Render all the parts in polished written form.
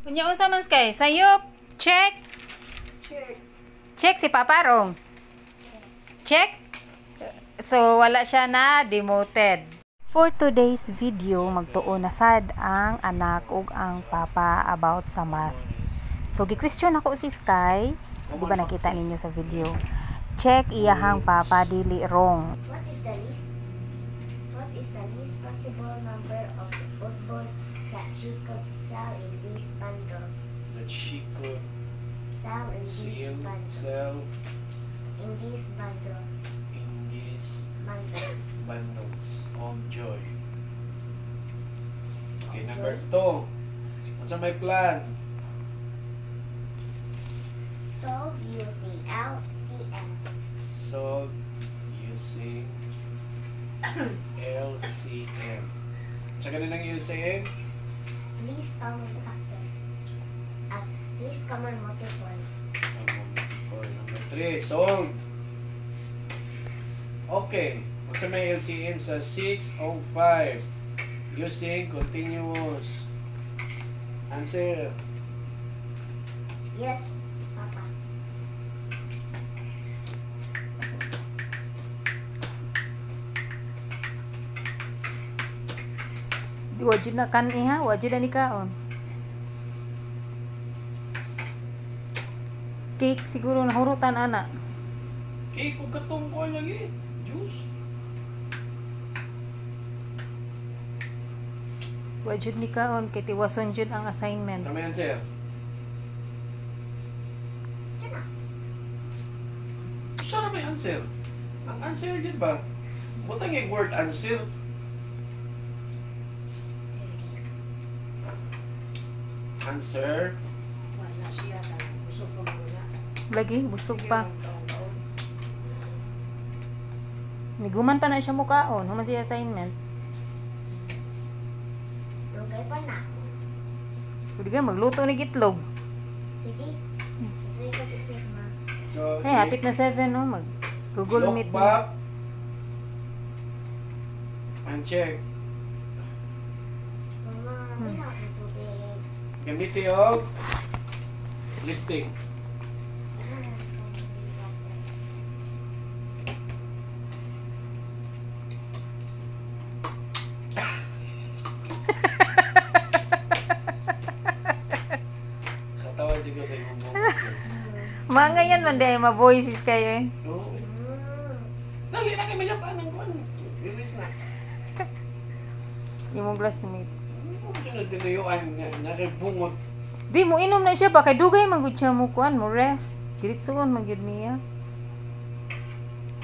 Unya unsa man, Sky? Sayop. Check. Check. Check si Papa rong. Check. So wala siya na demoted. For today's video, magtuon na sad ang anak ug ang papa about sa math. So gi-question ako si Sky, di ba nakita ninyo sa video? Check iyahang papa, dili wrong. What is the least possible number of football that she could sell in these bundles? That she could Sell in these seal, bundles. Sell In these bundles. In these Bundles. Bundles of joy. Okay, Of number joy. 2. What's may plan? Solve using LCM. Solve using LCM. Tsaka na ng LCM? Least common factor. Least common multiple. Number Number 3, solve. Okay. What's may LCM sa 605? Using continuous. Answer. Yes, Papa. Di wa jud na kan iha, wa jud na ni kaon. Cake siguro nahurutan ana. Cake ug katungkol lagi. Juice. Wa jud ni kaon kay tiwason jud ang assignment. Tama yan, sir. Ito na. Saan na may answer? Ang answer yun ba? Butang yung word answer. Answer. Wala siya. Busog pa muna. Lagi busog pa. Niguman pa na siya mukaon, human siya assignment. Dugay pa na. Pwede ka magluto ni itlog. Sige. Ito yung kapitid, ma. So, Ay, hapit na 7 no, mag Google look Meet. Back and check. Mama, may akong tubig. Gamiti og listing. Ah, water. Katawa dyan ko sa imong buhok. Mga yan man di ma-voices kayo eh. Oo. Dali na kay mayapan ang kuan. Release na. Imong classmate. Ano mo tinuyuan nga nakibungot? Di mo inom na siya ba kay dugay man gud siya mo kuan mo rest. Diretsoon man gyud niya.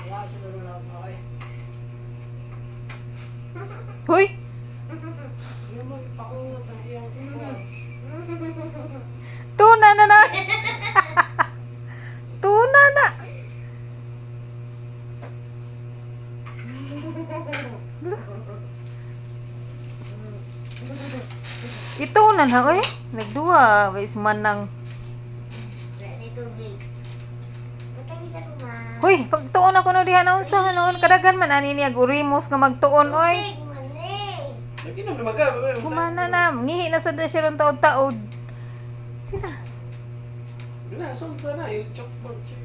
Wala siya doon na ako eh. Hoy, Yung mo ipakungot ang iyang kuwan. tuna na na. Tuna na. Ito na na oy. Nagduha wais man nang. Ready tubig. Matangis ako, ma. Hoy, pagtuon ako no diha na unsa noon kadaghan man ani niya gurimos nga magtuon oy. Tubig, man eh. Nag-inom na maga. Humana na, ngihi na sad na siya ron taod-taod. Sina? Na, solve na na. Yung chalkboard check.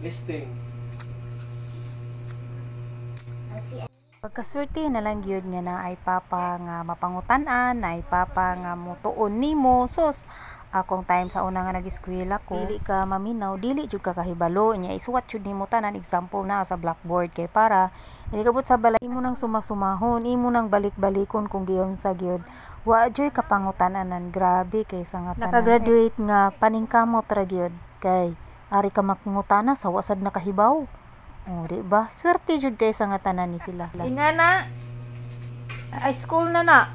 Listing. LCM. Pagkaswerte na lang gyud nga na ay papa nga mapangutan-an, na ay papa nga mutuon nimo. Sus, akong time sa una nga nag-eskwela ko, dili ka maminaw, dili jud ka kahibalo nya isuwat jud nimo tanan example na sa blackboard kay para inikabot sa balay imo nang sumasumahon, imo nang balik-balikon kung giunsa gyud. Wa joy kapangutan-anan, grabe kay sa nga tanan. Nakagraduate nga paningkamot ra gyud kay ari ka makangutana sa wa sad nakahibaw. Oh, di ba? Swerte jud kay sa nga tanan ni sila. Inga na. High school na na.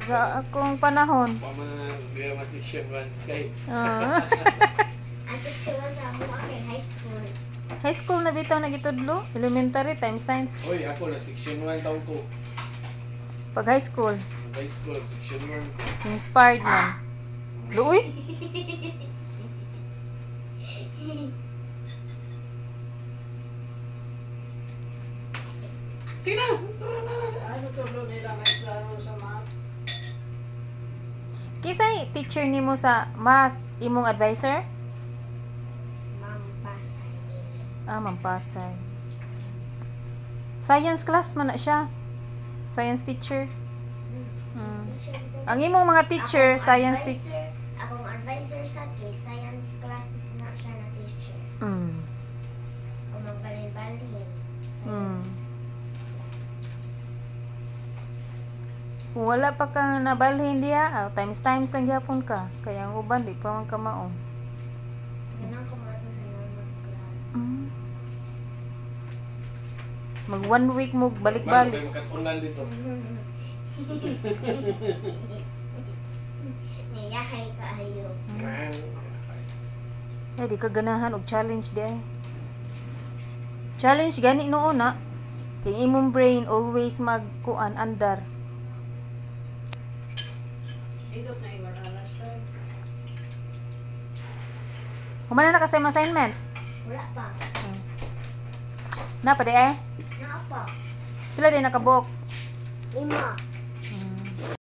Sa akong panahon. Wa man na grama section 1 kay. Ah. Ang section 1 sa amo kay high school. High school na bitaw nagitudlo. Elementary times times. Oy, ako na section 1 taon ko. Pag high school, High school section 1 ko. Inspired man. Luoy. Sige na. Ano tulo nila may klaro sa math? Kinsay teacher nimo sa math, imong advisor? Ma'am Pasay dili. Ah, Ma'am Pasay. Science class man na siya. Science teacher. Teacher dito. Ang imong mga teacher, Akong science teacher. Akong advisor sa kay science class na siya na teacher. O magbalin-balin. Science class. Kung wala pa kang nabalhin diha, ah, times times lang gyapon ka. Kaya ang uban di pa man ka mao. Ganang ko mga sa normal class. Mag one week mo balik-balik. Makatunan dito. Niyahay kaayo. Ay, di ka ganahan og challenge di ay. Challenge gani noon na. Kay imong brain always magkuan andar. Indot na yung alas siya. Humana na kasi assignment. Wala pa. Na pa di ay. Naa pa. Pila din nakabuok? Lima.